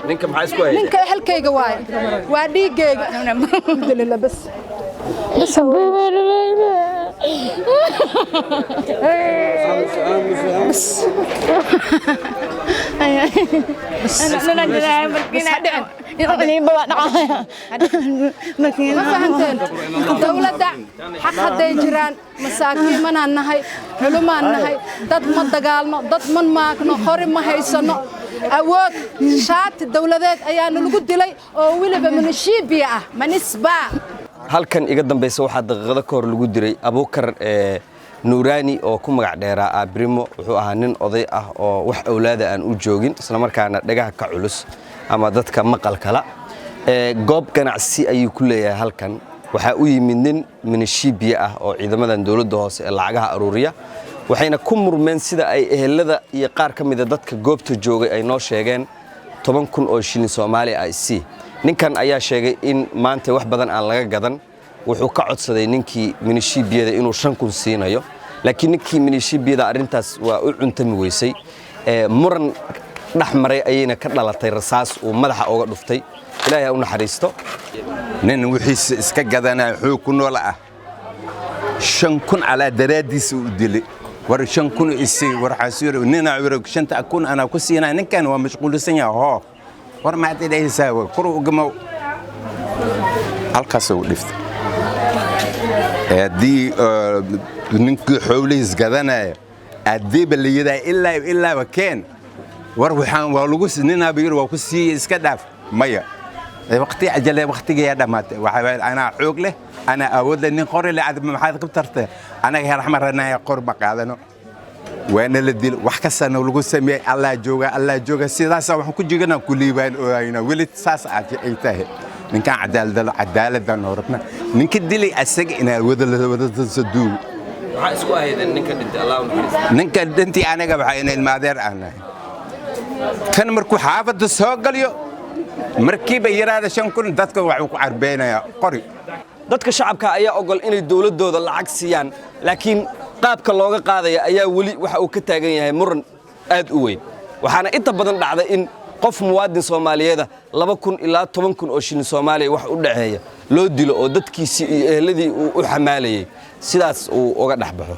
Ninka maxaa isku hayay? Ninka ehelkayga waaye, waa dhiiggayga, alxamdulilah. Bas bas. Bas. Ma fahanteen? Dowladda xaq hadday jiraan, masaakiimanaan nahay, culumaan nahay, dad ma dagaalno, dad ma maagno, qori ma haysano. Awood shaati dowladeed ayaana lagu dilay oo weliba munishiibiya ah, manisba. Halkan iga dambaysa waxaa daqiiqado ka hor lagu diray Abuukar Nuuraani oo ku magac dheeraa Aabrimo. Wuxuu ahaa nin oday ah oo wax awlaada aan u joogin, islamarkaana dhagaha ka culus ama dadka maqalkala. Goob ganacsi ayuu ku leeyahay halkan. Waxaa u yimid nin minishiibiya ah oo ciidamadan dowladda hoose ee lacagaha aruuriya, waxayna ku murmeen, sida ay ehelada iyo qaar ka mida dadka goobta joogay ay noo sheegeen, 10,000 oo shilin Soomaaliya i c. Ninkan ayaa sheegay in maanta wax badan aan laga gadan. Wuxuu ka codsaday ninkii minishiibiyada inuu 5,000 siinayo, laakiin ninkii minishiibiyada arrintaas waa u cuntami weysay. Muran dhex maray ayayna ka dhalatay rasaas uu madaxa uga dhuftay. Ilaahay ha u naxariisto. Nin wixiisa iska gadanaya, xoog ku nool ah, 5,000 calaa daraaddiisa u dilay. War 5,000 isii, war xasuur ninaa yiri, 5,000 anaa ku siinaa. Ninkan waa mashquulsan yahay. Hoo, war maxaad idhahaysaa? Kor ugama halkaas u dhiftay. Haddii ninkii xoolihiis gadanaya haddiiba la yidhaha ilaa ilaaba keen, war waxaan waa lagu ninaaba yiri waa ku siiye, iska dhaaf. Maya, waqti ajale, waqtigayaa dhammaatay. Waxaa anaa xoog leh, anaa awood leh, nin qori leh ad maxaad ku tartay? Anaga heer Axmed ranaya, qor ma qaadano. Waana la dil, wax kastana lagu sameeyey. Allah jooga, Allah jooga. Sidaasa waxaan ku jiganaa ku liibaan ooyna weli saas ay tahay. Ninkan cadaalad, cadaaladdan oo rabna, ninka dilay asaga inaa wada wada duugo. Maxaa isku ahaydeen ninka dhintay, Allah u naxariisto? Ninka dhintii anaga waxaa ina ilmaadeer aan nahay. Kan markuu xaafadda soo galyo, markiiba yaraada 5,000, dadka waxuu ku carbeynayaa qori. Dadka shacabka ayaa ogol inay dowladdooda lacag siiyaan, laakiin qaabka looga qaadaya ayaa weli waxa uu ka taagan yahay muran aad u weyn. Waxaana inta badan dhacda in qof muwaadin Soomaaliyeeda 2,000 ilaa 10,000 oo shilin Soomaaliya wax u dhaxeeya loo dilo, oo dadkiisii iyo eheladii uu u xamaalayey sidaas uu uga dhex baxo.